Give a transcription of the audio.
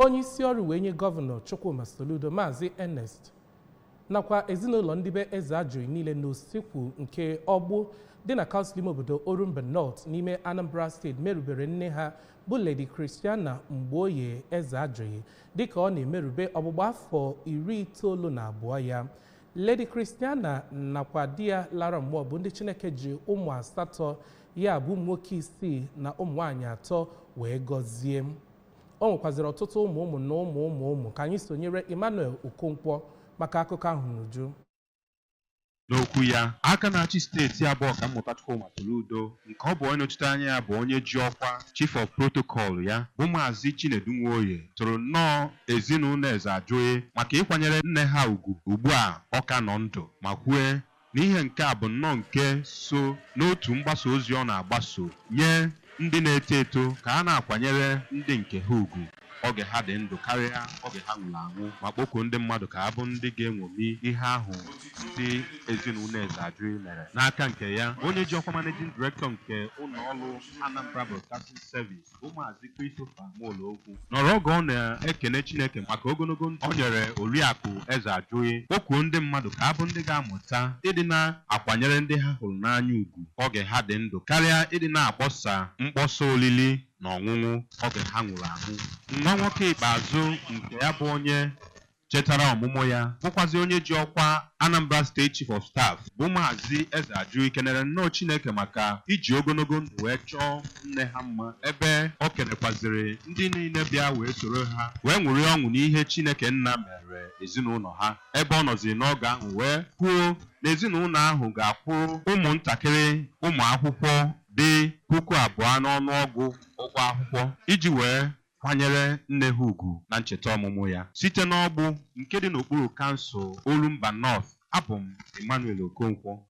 Onye isi ọrụ wee nye Gọvanọ Chukwuma Soludo, Maazị Ernest, nakwa ezinụlọ ndị be Ezeajughi niile n'Osekwu nke Ọgbụ dị na kansụl ime obodo Orumba North n'ime Anambra Steeti merubere nne ha bụ Lady Christiana Mgbeoye Ezeajughi dịka ọ na-emerube ọgbụgba afọ 92 ya. Lady Christiana nakwa di ya lara mmụọ bụ ndị Chineke ji ụmụ asatọ, ya bụ ụmụ nwoke isii na ụmụ nwaanyị atọ, wee gọzie. O nwekwaziri ọtụtụ ụmụ ụmụ na ụmụ ụmụ ụmụ. Ka anyị sonyere Emmanuel Okonkwo maka akụkọ ahụ n'uju. N'okwu ya, aka na-achị steeti abụọ, Ọkammụta Chukwuma Soludo, nke ọ bụ onye nọchite anya ya bụ onye ji ọkwa Chief of Protocol ya, bụ Maazị Chinedu Nwoye, tụrụ nnọọ ezinụlọ Ezeajughi maka ịkwanyere nne ha ugwu ugbu a ọ ka nọ ndụ, ma kwue na ihe nke a bụ nnọọ nke so n'otu mgbasa ozi ọ na-agbaso nye ndị na-eto eto ka a na-akwanyere ndị nke ha ugwu oge ha dị ndụ karịa oge ha nwụrụ anwụ, ma kpọkuo ndị mmadụ ka ha bụ ndị ga-eṅomi ihe ahụ ndị ezinụlọ Ezeajughi mere. N'aka nke ya, onye ji ọkwa Managing Director nke ụlọ ọrụ Anambra Broadcasting Service, bụ Maazị Christopher Molokwu, nọrọ oge ọ na-ekene Chineke maka ogologo ndụ o nyere Oriakụ Ezeajughi, kpọkuo ndị mmadụ ka ha bụ ndị ga-amụta ịdị na-akwanyere ndị ha hụrụ n'anya ugwu oge ha dị ndụ karịa ịdị na-akpọsa mkpọsa olili na ọṅụṅụ oge ha nwụrụ anwụ. Nwa nwoke ikpeazụ nke ya bụ onye chetara ọmụmụ ya, bụkwazi onye ji ọkwa Anambra State Chief of Staff, bụ Maazị Ezeajughi, kenere nnọọ Chineke maka iji ogologo ndụ wee chọọ nne ha mma, ebe o kenekwaziri ndị niile bịa wee soro ha wee ṅụrịa ọṅụ n'ihe Chineke nna mere ezinụlọ ha, ebe ọ nọziri n'oge ahụ wee kwuo na ezinụlọ ahụ ga-akwụrụ ụmụntakịrị ụmụ akwụkwọ dị 2000 n'ọnụọgụ ụgwọ akwụkwọ iji wee kwanyere nne ha ugwu na ncheta ọmụmụ ya. Site n'Ọgbụ nke dị n'okpuru kansụl Orumba North, abụ m Emmanuel Okonkwo.